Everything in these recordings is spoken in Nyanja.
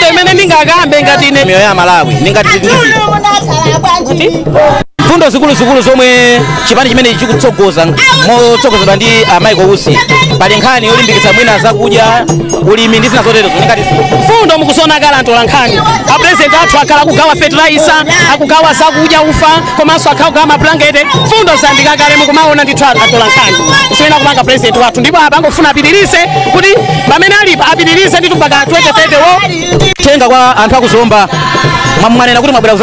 Fundo imene ndingakambe ngati ine miyoyo ya Malawi ningati fundo zikuluzikulu zomwe chipani chimene chikutsogoza motsogozedwa ndi Michael Usi, pali nkhani yolimbikitsa mwina zakudya, ulimi ndi zina zoterezo. Ningati fundo mukusona kala antola nkhani. A president athu akhala kugawa fertilizer, akugawa zakudya, ufa, komanso akhala kugawa mablankete. Fundo zandika kale mukumaona ndithu antola nkhani zimene akupanga president wathu, ndipo apa angofuna apitirize kuti pamene alipa apitirize ndithu mpaka 2030 wo. Uthenga kwa anthu akuzomba, mwanena kuti mwabwera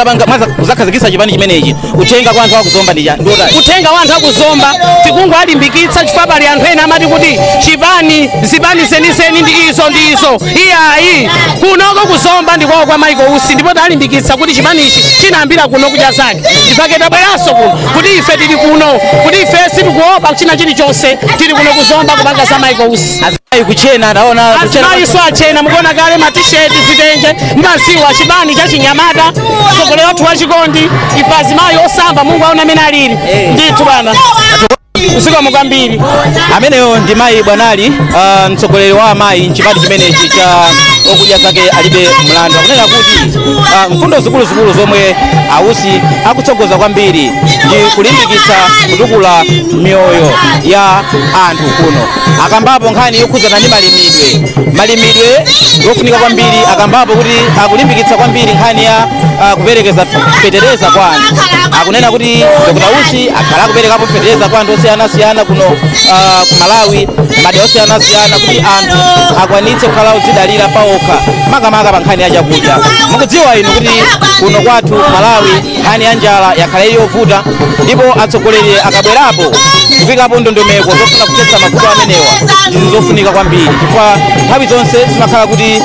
kuzakhazikitsa chipani chimenechi, uthenga kwa anthu akuzomba ndi ndiotani? Uthenga wa anthu akuzomba tikungowalimbikitsa, chifukwa pali anthu ena amati kuti chipani zipani zenizeni ndi izo ndi izo. Iyayi, kunoko kuzomba ndikwawo kwa Michael Usi, ndipo talimbikitsa kuti chipanichi chinayambira kuno kudya zake. Chifukwa tabweranso kuno kuti ife tili kuno, kuti ife sitikuopa china chilichonse, tili kuno kuzomba kupanga za Michael Usi. Azimayi kuchena, ndaona kuchena. Azimayi so achena, mukuona kale matisheti, zitenje, mmaziwa chipani cha chinyamata, mtsogoleri wathu wa chikondi, ife azimayi osamba, Mungu aona amene alili ndithu bwana. Zikomo kwambiri. Ameneyo ndi mayi Bwanali, mtsogoleri wa amayi mchipani chimenechi cha okudya zake alibe mlandu. Akunena kuti mfundo zikuluzikulu zomwe Ausi akutsogoza kwambiri ndi kulimbikitsa kutukula miyoyo ya anthu kuno. Akambapo nkhani yokhudzana ndi malimidwe, malimidwe yofunika kwambiri. Akambapo kuti akulimbikitsa kwambiri nkhani ya kuperekeza fetereza kwa anthu. Akunena kuti Dr. Usi akhala akuperekapo fetereza kwa anthu osiyanasiyana kuno ku Malawi, madera osiyanasiyana, kuti anthu akwanitse kukhala odzidalira paokha, makamaka pa nkhani ya chakudya. Mukudziwa inu kuti kuno kwathu Malawi nkhani ya njala yakhala ili yovuta, ndipo atsogoleri akabwerapo kufikapo ndondomeko zofuna kuthetsa mavuto amenewa ndi zofunika kwambiri, chifukwa nthawi zonse zimakhala kuti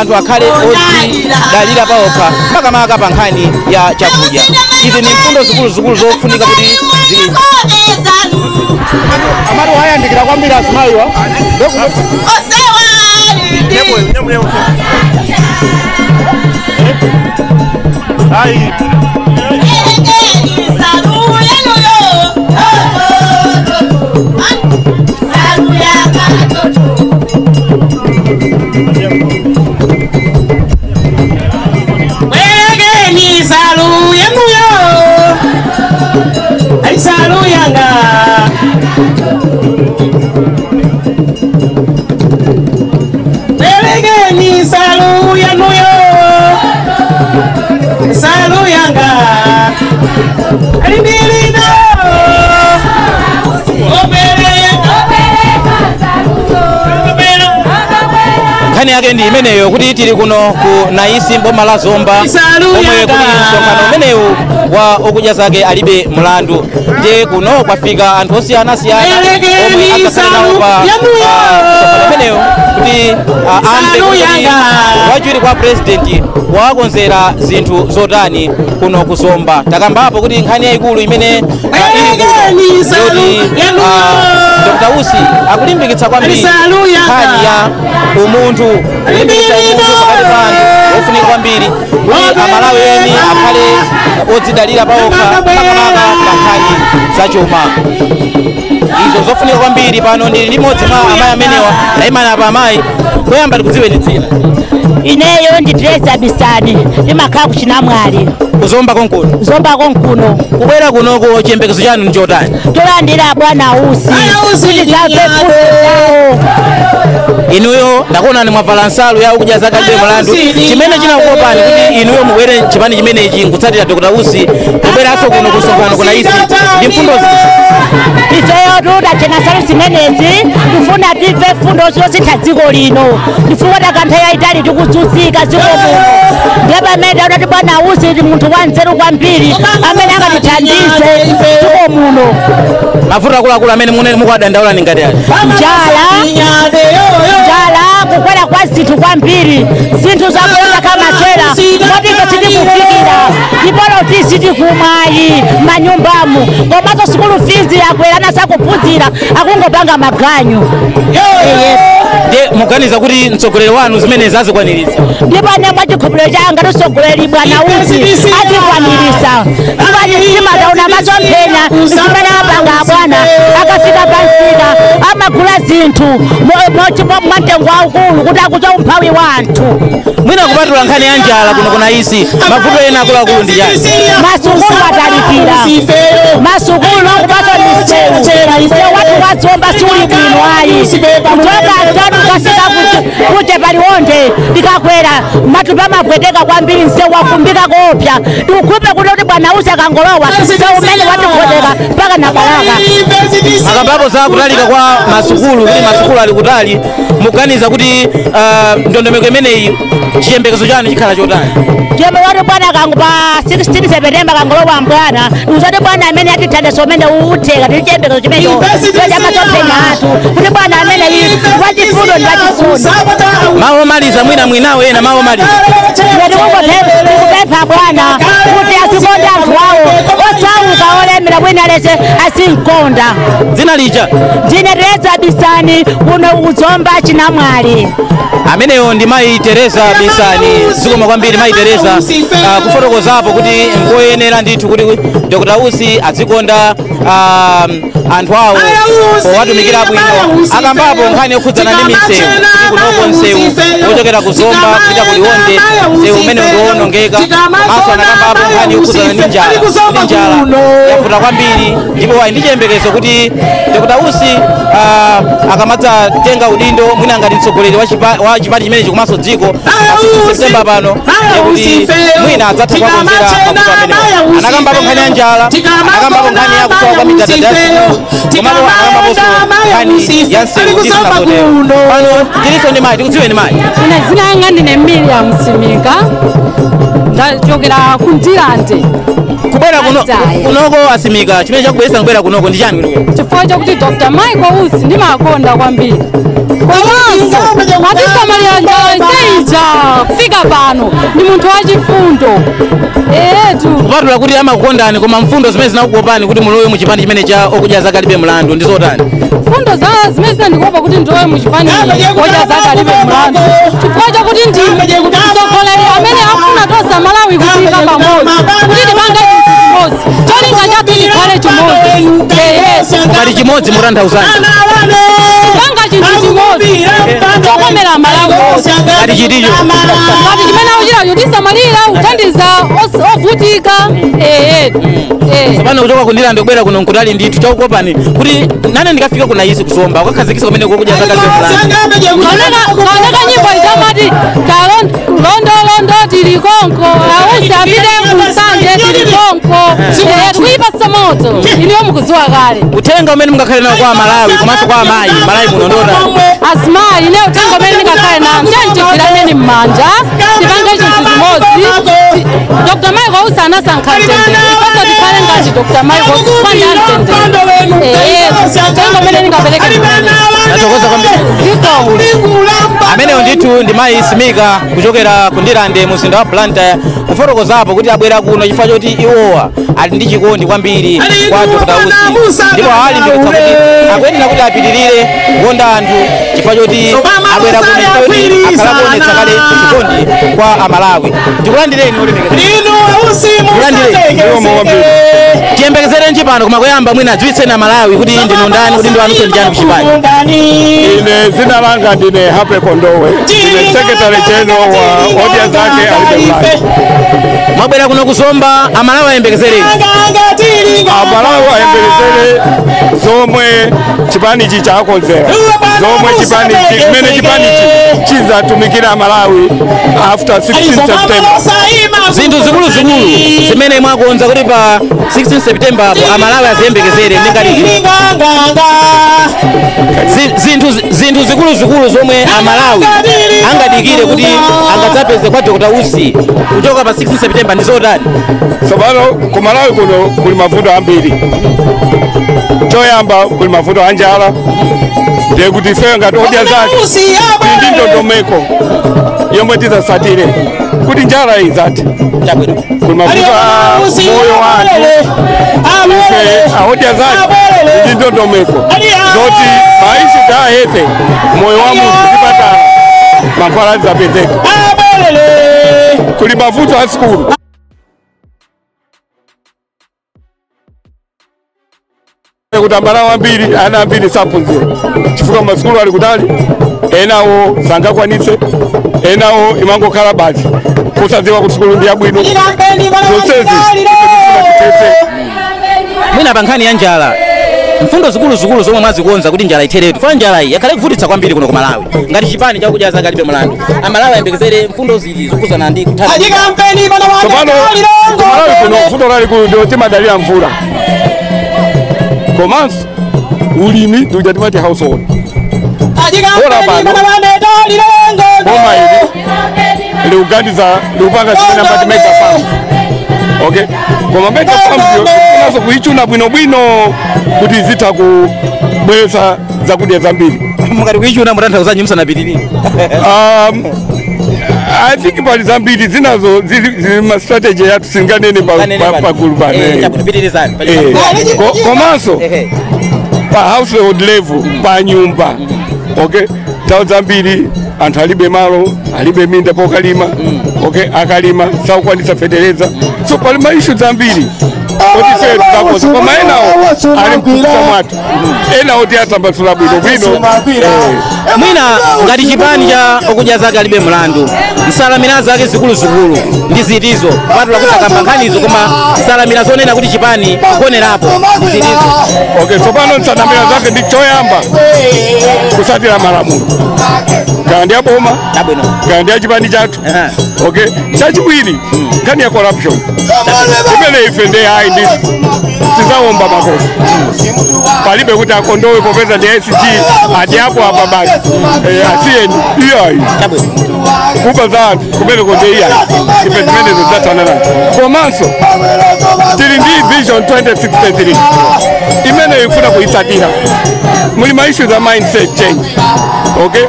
anthu akhale odzidalira paokha, makamaka pa nkhani ya chakudya. Izi ni mfundo zikuluzikulu zofunika kuti zili amati wayandikira kwambiri azimayiwa. Bwerekeni salu yanuyo, ali salu yanga. Bwerekeni salu yanuyo, salu yanga. Ali ndilino. Nkhani yake ndi imeneyo kuti tili kuno ku Naisi mboma la Zomba, omwe kuli msonkhano umenewu wa okudya zake alibe mlandu. Ndiye kuno kwafika anthu osiyanasiyana omwe adzakhale nawo pa msonkhano umenewu kuti amve kuti wachiwiri kwa president wakonzera zinthu zotani kuno kuzomba. Takambapo kuti nkhani yayikulu imene ili kuno yoti Dr. Usi akulimbikitsa kwambiri nkhani ya umunthu, kulimbikitsa umunthu pakati pa anthu ofunika kwambiri kuti Amalawi eni akhale odzidalira paokha, makamaka pa nkhani zachuma. Izo zofunika kwambiri. Pano ndili limodzi mwa amayi amenewa, ndayimana apa amayi. Koyamba tikudziweni dzina. Ineyo ndi Teresa Bisani, ndimakhala ku Chinamwali. Kuzomba konkuno. Zomba konkuno. Kubwera kunoko chiyembekezo chanu ndi chotani? Tolandira bwana Usi kuti dzamve fundo zawo. Inuyo ndakuonani mwavala nsalu ya okudya zake alibe mlandu. Chimene chinakukopani kuti inuyo mubwere chipani chimenechi nkutsatira Dr. Usi, kubweranso kuno kusonkhano kuna Isi ndi mfundo ziti? Ifeyo tutachena nsalu zimenezi tifuna timve fundo zosintha dziko lino, chifukwa takantha yayitali tikudzudzika dziko muno. Ndiye pamene taona kuti bwana Usi ndi munthu wanzeru kwambiri amene angatithandize dziko muno. Mavuto akuluakulu amene mukuwadandaula ni ngati ati? Njala, kukwera kwa zinthu kwambiri, zinthu zakuonda kamasera moti ife sitikufikira, ndipo loti sitikumwayi manyumbamu, komanso sukulu fees yakwera, ana sakuphunzira, akungopanga maganyu. Ndiye muganiza kuti mtsogoleri wanu zimene zazikwaniritsa? Ndipo ine mwa chikhulupiriro changa mtsogoleri bwana Usi azikwaniritsa. Timataona masomphenya zimene apanga bwana, akafika pansika amagula zinthu mwamtengo waukulu kuti kuti akuza umphawi wa anthu. Mwina kupatula nkhani ya njala kuno kuna isi mavuto ena akuluakulu ndi chani? Masukulu atalipira, masukulu akupatwa misewu, watu wazomba suli bwino ayi, kuchoka atatu kasika kuje paliwonde likakwera matupa mapweteka kwambiri, msewu wakumbika kopya tikukhuphe kuti bwana Usi akangolowa msewu umene watikhoteka mpaka na Balaka. Akambapo za kutalika kwa masukulu kuti masukulu ali kutali, muganiza kuti ndondomeko imeneyi chiyembekezo chanu chikhala chotani? Chiyembekezo wati bwana kangu pa 16 September kangolowa mbwana uzati bwana amene atithandiza umene utheka tili chiyembekezo chimenecho chamasomphenya athu kuti bwana amene wachifundo ndi wachifundo. Mawu omaliza mwina mwinawo ena mawu omaliza. Tikupempha bwana kuti azikonda anthu awo osauka olemera bwina lese azinkonda. Dzina lija? Ndine Teresa Bisani kuno Kuzomba Chinamwali. Ameneyo ndi mayi Teresa Bisani. Zikomo kwambiri mayi Teresa kufotokozapo kuti nkoyenera ndithu kuti Dr. Usi azikonda anthu awo powatumikira bwino. Akambapo nkhani yokhudzana ndi misewu kuti kunoko msewu wochokera Kuzomba kupita ku Liwonde msewu umene ndiwonongeka. Komanso anakambapo nkhani yokhudzana ndi njala, kuti njala yavuta kwambiri ndipo ali ndi chiyembekezo kuti Dr. Usi akamadzatenga udindo mwina ngati mtsogoleri wa chipani chimenechi komanso dziko pa 16 September pano kuti mwina adzatha kuwakonzera mavuto amenewa. Anakambapo nkhani ya njala, anakambapo nkhani ya kusowa kwa midadada ya sukulu, komanso anakambaponso nkhani ya msewu ndi zina zotero. Pano tilinso ndi mayi, tikudziweni mayi? Ine dzina langa ndine Miriam Simika, ndachokera ku Ndirande. Kubwera kuno kunoko asimika chimene chakubweretsa kubwera kunoko ndi chani kuno? Chifukwa chakuti Dr. Michael Usi ndimakonda kwambiri. Komanso atisamalira njala ija kufika pano ndi munthu wachifundo. Etu kupatula kuti amakukondani koma mfundo zimene zinakukopani kuti mulowe muchipani chimene cha okudya zake alibe mlandu ndi zotani? Mfundo za zimene zinandikopa kuti ndilowe muchipani okudya zake alibe mlandu chifukwa chakuti ndi mtsogoleri amene afuna tonse Malawi kufika pamodzi kuti tipange chimodzi cholinga chathu chikhale chimodzi. Ngati chimodzi mutanthauzani? Kupanga chinthu chimodzi chokomera Malawi onse. Ngati chiticho? Ngati chimene akuchitacho tisamalira kuthandiza ovutika. Tsopano kuchoka ku Ndirande kubwera kuno nkutali ndithu chakukopani kuti nane ndikafika kuna isi Kuzomba ukakhazikitsa kumene kokudya zake alibe mlandu. Kaoneka nyimbo ichamati londolondo tili konko ausi apite kusanje tili konko tikuipasa moto iniwo mukudziwa kale. Uthenga umene mungakhale nawo kwa Malawi komanso kwa amayi Malawi muno ndotani? Azimayi ine uthenga umene ndingakhale nawo mchanjigwiraneni m'manja tipange chinthu chimodzi. Dr. Michael Usi anasankha mtendere iponso tikhale ngati Dr. Michael Usi kupanda mtendere. Uthenga umene ndingapereke Nathokoza kwambiri. Ameneyo ndithu ndi mayi Simika kuchokera ku Ndirande mzinda wa Blantyre kufotokozapo kuti abwera kuno chifukwa choti iwowa ali ndi chikondi kwambiri kwa Dr. Usi ndipo alimbikitsa kuti akuyenera kuti apitirire kukonda anthu chifukwa choti abwera kuno chifukwa choti akhala kuonetsa kale chikondi kwa Amalawi. Ndikulandireni olemekezeka. Tiyembekezerenji pano koma kuyamba mwina adziwitseni Amalawi kuti ndinu ndani kuti ndi wanunso ndi chani kuchipani. Ine zina langa ndine Happy Kondowe, ndine secretary general wa Odya Zake Alibe Mlandu. Mwabwera kuno Kuzomba, Amalawi ayembekezereni? Amalawi ayembekezere zomwe chipanichi chakonzera, zomwe chipanichi chimene chipanichi chizatumikira Malawi after 16 September. Zinthu zikuluzikulu zimene mwakonza kuti pa 16 September apo Amalawi aziyembekezere ndi ngati zinthu zikuluzikulu zomwe Amalawi angadikire kuti angadzapeze kwa Dr. Usi kuchoka pa 16 September ndi zotani? Tsopano ku Malawi kuno kuli mavuto ambiri. Choyamba kuli mavuto a njala, ndiye kuti ife ngati Odya Zake tili ndi ndondomeko yomwe tidzasatire kuti njala izathe. Kuli mavuto a moyo wa anthu, ife a Odya Zake ndi ndondomeko zoti maisha tahefe moyo wa munthu zipatala mankhwala adzapezeka. Kuli mavuto a sukulu. Kuti ambala ambiri ana ambiri saphunzira chifukwa masukulu ali kutali, Enawo sangakwanitse, enawo imangokhala basi kusadziwa kuti sukulu ndi yabwino. Zonsezi titetse. Mwina pa nkhani ya njala, mfundo zikuluzikulu zomwe mwazikonza kuti njala itheretu, fa njala iyi yakhale kuvutitsa kwambiri kuno ku Malawi, ngati chipani chakudya zake alibe mlandu, Amalawi ayembekezere mfundo zili zokhudzana ndi kuthana? Tsopano kumalawi kuno vuto lalikulu ndio timadalira mvula, komanso ulimi ndiuja timati household. Bola pano boma ili liuganiza liupanga zimene amati mega farms, okay? Koma mega farms yo tikunaso kuichuna bwinobwino kuti izitha kubweretsa zakudya zambiri. Mukati kuichuna mutanthauzanji musanapitirire? I think pali zambiri zinazo zili ma strategy yathu, singanene pagulu pano. Chabwino, pitirizani. Komanso pa household level, pa nyumba, okay, nthawi zambiri anthu alibe malo, alibe minda pokalima, okay, akalima sakukwanitsa fetereza. So pali ma issue zambiri oti ife tikakoza, koma enawo ali mkukuta mwathu, enawo tiyatambasula bwino bwino. Mwina ngati chipani cha okudya zake alibe mlandu, nsalamira zake zikuluzikulu ndi zitizo, kupatula kuti akamba nkhanizo, koma nsalamira zonena kuti chipani kuonerapo ndi zitizo? Okay, tsopano nsanamira zake ndi choyamba kusatira malamulo, kaya ndi aboma, kaya ndi achipani chathu. Okay, chachiwiri nkhani ya corruption imene ife ndi ayi ndi tizawomba makofi. Palibe kuti akondowe popeza ndi SG ati apo apa basi, asiyeni, iyayi. Kuba za anthu kumene konde, iyayi, ife zimenezo tidzathana nazo. Komanso tili ndi Vision 2063 imene ifuna kuyitsatira. Muli ma issues za mindset change, okay,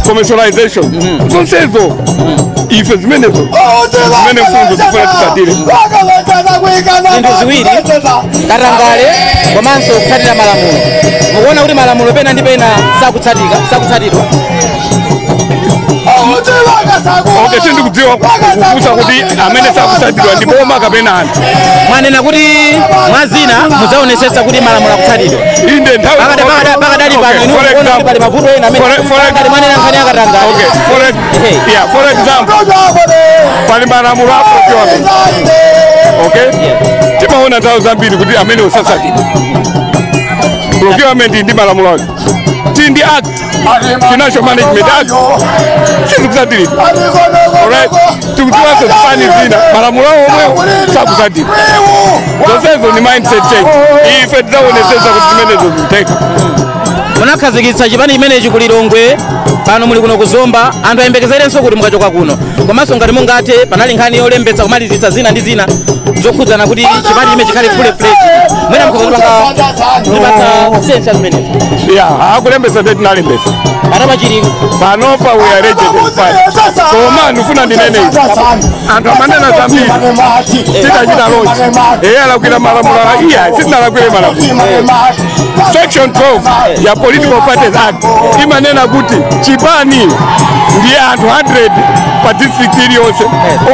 commercialization, zonsezo ife zimenezo zimene mfundo zifuna titsatire. Zinthu ziwiri, katangale komanso kutsatira malamulo. Mukuona kuti malamulo pena ndi pena sakutsatika, sakutsatidwa? Okay, sindikudziwa kufunsa kuti amene sakutsatidwa ndi boma kapena anthu. Mwanena kuti mwazina mudzaonesetsa kuti malamulo akutsatidwa. Inde, nthawi Pakadali pano inu mukuona kuti pali mavuto ena amene ngati mwanena nkhani ya katangale? Okay, yeah, for example, pali malamulo a procurement, okay? Timaona nthawi zambiri kuti amene usatsatidwa. Procurement ndi malamulo ake, tili ndi act, Financial Management Act, sizikutsatiridwa. Alright, tikudziwanso zipani zina malamulo awo omwewo sakutsatidwa. Zonsezo ni mindset change. Ife tidzaonesesa kuti zimenezo zikutheka. Munakhazikitsa chipani chimenechi ku Lilongwe, pano muli kuno kuzomba, anthu ayembekezerenso kuti mukachoka kuno? Komanso ngati mungathe, panali nkhani yolembetsa, kumalizitsa zina ndi zina zokhudzana kuti chipani chimene chikhale full fledged, mwina mukhoza kutipatsa sense ya zimenezo? Yeah, akulembesa nde tinalembesa. Atapachiri Panopa we are registered party. Koma ndifuna ndinene izi, anthu amanena zambiri titachita launch, eye alakwira malamulo. Iya, sitinalakwire malamulo. Section 12 ya Political Parties Act imanena kuti chipani ndiye anthu 100 pa district iliyonse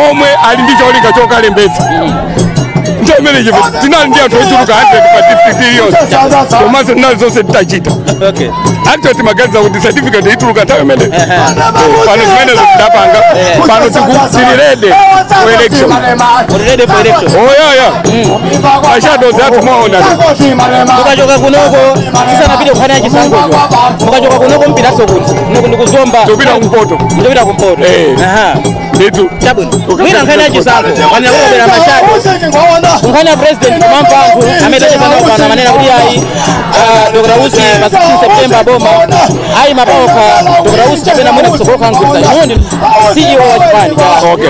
omwe ali ndi cholinga chokalembetsa. Nthawi imene ife tinali ndi anthu ochuluka 100 pa district iliyonse, komanso tinali zonse titachita. Actually timaganiza kuti certificate ituluka nthawi imene. Pano zimenezo tidapanga. Pano tili ready for election. Ready for election? Oh yeah, a shadows athu mwaona. Mukachoka kunoko, tisanapite kukhani ya chisankhocho, mukachoka kunoko mpitaso kuti? Kuno ndikuzomba. Tupita kumpoto. Mutapita kumpoto? Eh. Nditu. Chabwino, mwina nkhani ya chisankho wanena kubera ma shadow. Nkhani ya president, kumamva anthu amene tachitanawo pano amanena kuti ayi, Dr. Usi pa 16 September boma ayi mapaokha Dr. Usi kapena mwina kutsogolo khanguza. Inuyo ndi CEO wa chipani cha Okay,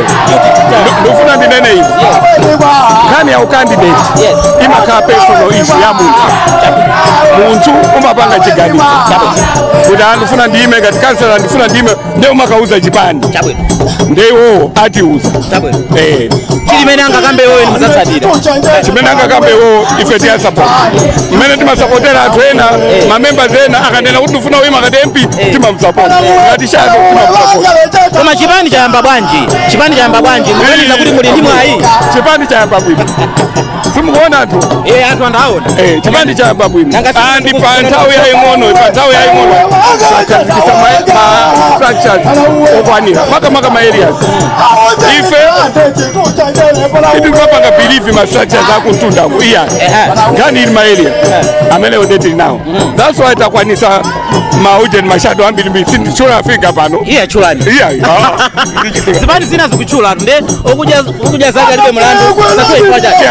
ndifuna ndinene izi. Nkhani ya u candidate imakhala personal issue ya munthu. Munthu umapanga chiganizo kuti ndifuna ndiyime ngati kansela, ndifuna ndiyime, ndiye umakauza chipani, ndiye iwowo atiuza. Chilimene angakambe iwoyo ni mudzatsatira? Chimene angakambe iwowo ife tiyasapota, mmene timasapotera anthu ena, ma members ena akanena kuti ndifuna uyima ngati MP, timamusapota, ngati shadow timamusapota. Koma chipani chayamba bwanji? Chipani chayamba bwanji? Mukuganiza kuti muli ndi mwayi? Chipani chayamba bwino. Simukuona anthu? Anthu andaona. Chipani chayamba bwino andi pa nthawi yaying'ono, pa nthawi yaying'ono takhazikitsa ma structures okwanira, makamaka ma areas. Ife titikapanga believe ma structures akuntundako iya nkhani ili ma area amene tili nawo. That's why takwanisa ma ujeni ma shadow ambirimbiri. Sinditchula afika pano. Iye, tchulani. Iya. Zipani zina zikutchula anthu, nde okudya zake alibe mlandu sachula chifukwa chake.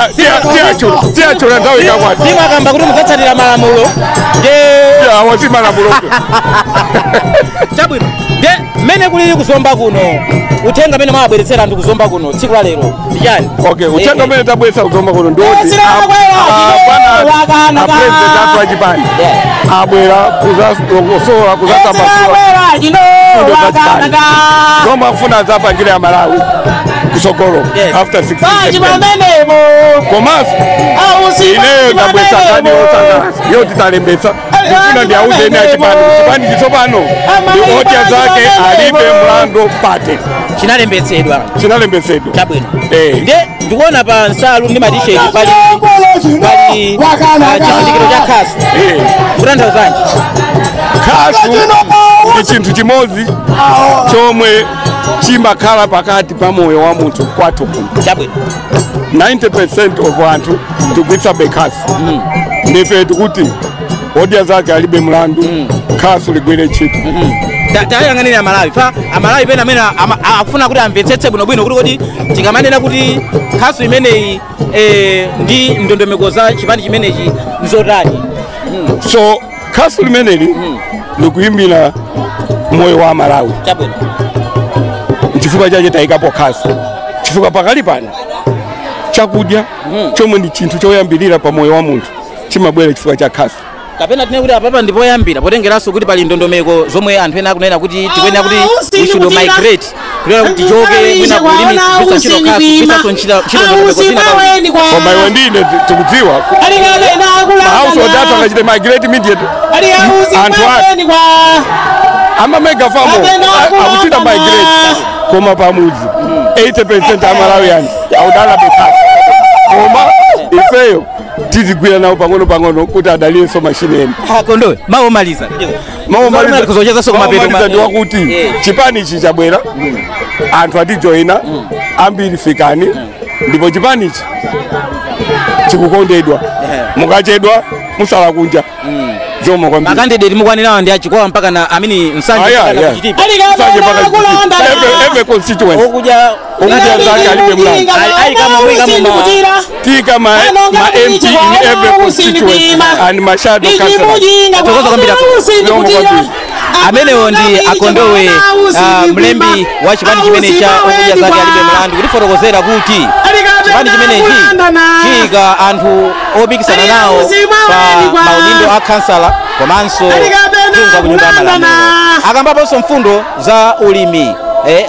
Tiyachula nthawi ikakwana. Simakamba kuti mudzatsatira malamulo nde Awa si malamulo. Chabwino, nde mmene kulili kuzomba kuno, uthenga amene mwabweretsera anthu kuzomba kuno tsiku la lero ndi chani? Okay, uthenga umene tabweretsa kuzomba kuno ndiwoti bwana president athu achipani abwera kuzalongosola, kuzatambasula fundo za chipani zomwe akufuna zapangira ya Malawi kusogolo after 16 September. Komanso ineyo ndabweretsa nkhani yosangalatsa yoti talembetsa. Ndifuna ndiauze ene achipani, chipani chitsopano ndi Odya Zake Alibe Mlandu Party. Chinalembetsedwa? Chinalembetsedwa. Chabwino. Eh. Nde ndikuona pa nsalu ndi matisheti pali chizindikiro cha khasu. Kutanthauzanji? Khasu ndi chinthu chimodzi chomwe chimakhala pakati pa moyo wa munthu kwathu kuno. 90% of anthu tigwiritsa bekhasu. Ndife tikuti Odya Zake Alibe Mlandu, khasu ligwire ntchito. Tayang'anira Amalawi fa Amalawi pena amene akufuna kuti amvetsetse bwinobwino kuti kodi tikamanena kuti khasu imeneyi ndi ndondomeko za chipani chimenechi nzotani? So khasu limeneli likuyimbira moyo wa Malawi. Nchifukwa chache tayikapo khasu, chifukwa pakali pano chakudya chomwe ndi chinthu choyambirira pa moyo wa munthu chimabwera chifukwa cha khasu. Kapena tinene kuti apapa ndipoyambira, potengeranso kuti pali ndondomeko zomwe anthu ena akunena kuti tikuyenera kuti we should migrate, kunena kuti tichoke mwina kulimitsa ntchito khasu, kuisanso ntchito ndondomeko zina. Koma iwe ndine tikudziwa ma household athu akachite migrate immediately, anthu ake ama mega farm akuchita migrate, koma pamudzi 80% amalawians audala bekhasu. Koma ifeyo tizigwira nawo pang'ono pang'ono kuti adalirenso mashini ena. Kondowe, mawu omaliza. Kuzocheza kumapeto. Mawu ndi wakuti chipani ichi chabwera, anthu atijoyina ambiri, fikani, ndipo chipani ichi chikukondedwa. Mukachedwa musala kunja. Zomwe kwambiri. Ma candidate mukwanirawo ndi achikowa mpaka na amini Nsanje mpaka na kuchitipa. Nsanje mpaka Chitipa. Every constituency. Okudya Okudya Zake Alibe Mlandu. Ali kama mwe kama ma Tika ma MP in every constituency and ma shadow councillors. Tokoza kwambiri. Zomwe kwambiri. Amenewo ndi Akondowe, mlembi wa chipani chimene cha Okudya Zake Alibe Mlandu, kutifotokozera kuti chipani chimenechi chiyika anthu opikisana nawo pa maudindo a kansala komanso kuunga ku nyumba ya malamulo. Akambaponso mfundo za ulimi,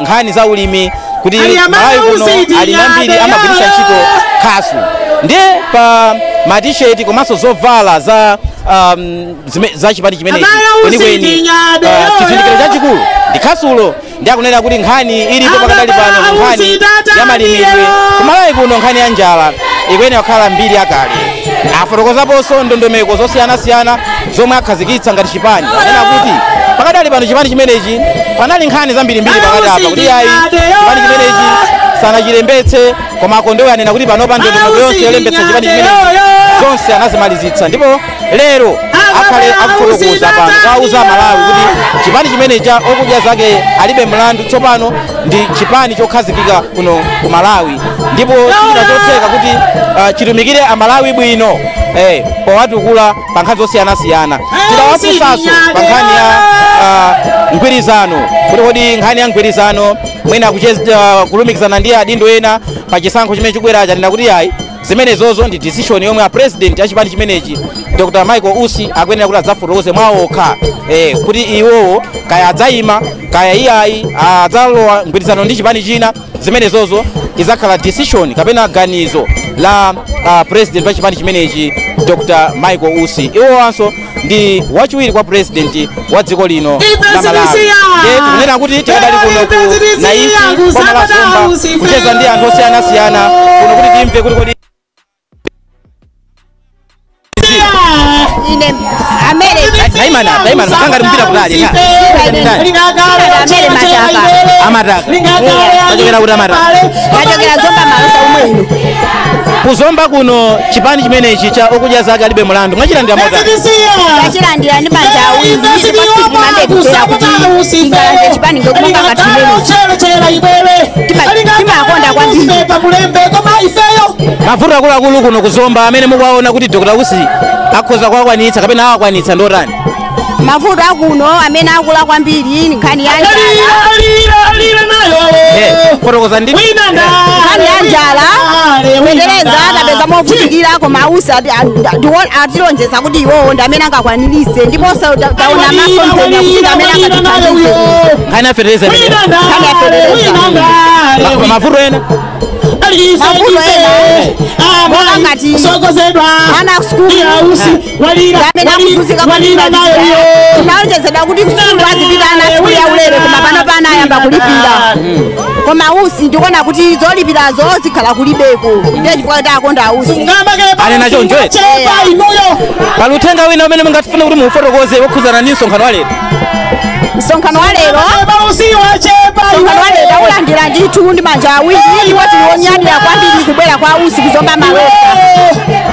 nkhani za ulimi, kuti Malawi kuno alimi ambiri amagwiritsa ntchito khasu. Ndiye pa matisheti komanso zovala za chipani chimenechi kwenikweni chizindikiro chachikulu ndi khasulo. Ndi akunena kuti nkhani ilipo pakadali pano, nkhani ya malimidwe kumalawi kuno, nkhani ya njala ikuyenera kukhala mbiri yakale. Afotokozaponso ndondomeko zosiyanasiyana zomwe akhazikitsa ngati chipani. Anena kuti pakadali pano chipani chimenechi, panali nkhani zambirimbiri pakati apa kuti ayi, chipani chimenechi sanachilembetse, koma Akondowe anena kuti panopa ndondomeko yonse yolembetsa chipani chimenechi zonse anazimalizitsa, ndipo lero akhale akufotokoza pano kwauza Malawi kuti chipani chimenechi cha Okudya Zake Alibe Mlandu tsopano ndi chipani chokhazikika kuno ku Malawi, ndipo china chotheka kuti chitumikire Amalawi bwino powatukula pa nkhani zosiyanasiyana. Tidawafunsanso pa nkhani ya mgwirizano, kuti kodi nkhani ya mgwirizano mwina kucheza, kulumikizana ndi adindo ena pa chisankho chimene chikubwerachi, anena kuti ayi, zimenezozo ndi decision yomwe a president a chipani chimenechi Dr Michael Usi akuyenera kuti adzafotokoze mwaokha, kuti iwowo kaya adzayima kaya iyayi, adzalowa mgwirizano ndi chipani china, zimenezozo izakhala decision kapena ganizo la president wa chipani chimenechi Dr Michael Usi. Iwowanso ndi wachiwiri kwa president wa dziko lino la Malawi. Ndiye tikunena kuti tikadali kuno ku Naisi, boma la Zomba, kucheza ndi anthu osiyanasiyana kuno kuti timve kuti kodi Ine amere Taimana, taimana, mukanga mpira kutali. Amere Mataka. Amataka. Tachokera kuti Amataka? Tachokera Zomba Malosa umwino. Kuzomba kuno chipani chimenechi cha Okudya Zake Alibe Mulandu mwachilandira motani? Tachilandira ndi manja awiri, ndipo sitimandekera kuti tingalande chipani ngokumanga ngati chimenechi. Timakonda kwambiri. Mavuto akuluakulu kuno kuzomba amene mukuwaona kuti Dr. Usi akhoza kuwakwanitsa kapena awakwanitsa ndotani? Mavuto akuno amene akula kwambiri nkhani ya njala. Fotokoza ndi Nkhani ya njala, fetereza tapeza movutikira, koma Usi atilonjeza kuti iwowo ndi amene angakwanirise, ndiponso taona masomphenya kuti ndi amene angatithandize. Nkhani ya fetereza imene. Nkhani ya fetereza. Mavuto ena? Mavuto ena monga ngati ana sukulu amene akuzunzika kwambiri, tinalonjezedwa kuti sukulu azipita ana sukulu yaulere, koma pano pana ayamba kulipira, koma Usi ndikuona kuti zolipirazo zikhala kulibeko, ndiye chifukwa kuti akonda Usi. Anena choncho eti? Pali uthenga wina umene mungatifune kuti muufotokoze wokhudzana ndi msonkhano wa lero? Msonkhano wa lero, msonkhano wa lero taulandira ndithu ndi manja awiri, ndipo tili wonyadira kwambiri kubwera kwa Usi kuzomba Malosa.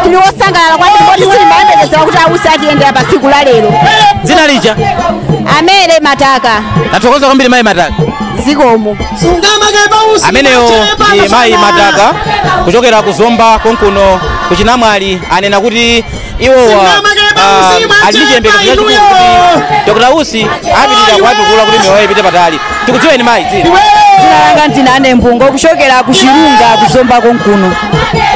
Tili wosangalala kwambiri poti sitimayembekezera kuti Ausi atiyendera pa tsiku la lero. Dzina lija? Amere Mataka. Tathokoza kwambiri, mayi Mataka. Zikomo. Ameneyo ndi mayi Mataka kuchokera kuzomba konkuno kuchinamwali. Anena kuti iwowa ali ndi chiyembekezo chachikulu kuti Dr. Usi apitirira kuwatukula kuti miyoyo ipite patali. Tikudziweni, mayi, dzina? Dzina langa ndine Ane Mbungo, kuchokera kuchirunga kuzomba konkuno.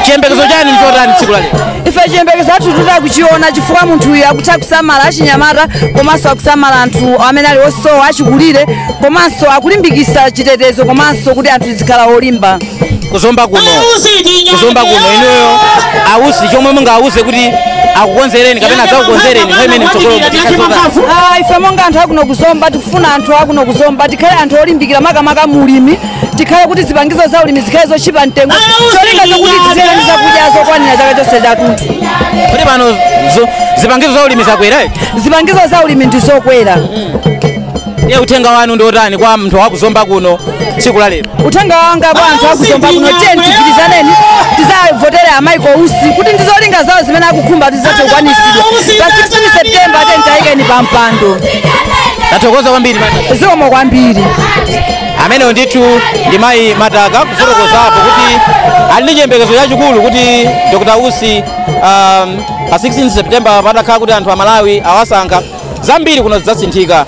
Chiyembekezo chanu nchotani tsiku la lero? Ife chiyembekezo athu tutakuchiona chifukwa munthu uyu akutha kusamala achinyamata, komanso akusamala anthu amene ali osowa, achikulire, komanso akulimbikitsa chitetezo, komanso kuti anthu tizikhala olimba. Kuzomba kuno, kuzomba kuno, inuyo ausi chomwe mungawuze kuti akukonzereni kapena adzakukonzereni nthawi imene mtsogolo? Ah, ife monga anthu akuno kuzomba tikufuna anthu akuno kuzomba tikhale anthu olimbikira, makamaka mulimi, tikhale kuti zipangizo za ulimi zikhale zochipa mtengo, cholinga chokuti tizikhale ndi zakudya zokwanira chaka chonse chathunthu. Kuti pano zipangizo za ulimi zakwera, eh? Zipangizo za ulimi ndi zokwera. Ndiye uthenga wanu ndi otani kwa munthu wakuzomba kuno tsiku la lero? Uthenga wanga kwa anthu akuzomba kuno, tiye tigwirizaneni, tizavotere a Michael Usi kuti ndizolinga zawo zimene akukhumba tizathe kukwanisidwa pa 16 September. Tiye tiyikeni pa mpando. Tathokoza kwambiri, Mataka. Zikomo kwambiri. Ameneyo ndithu ndi mayi Mataka kufotokozapo kuti ali ndi chiyembekezo chachikulu kuti Dr. Usi pa 16 September patakhala kuti anthu amalawi awasankha, zambiri kuno zidzasinthika.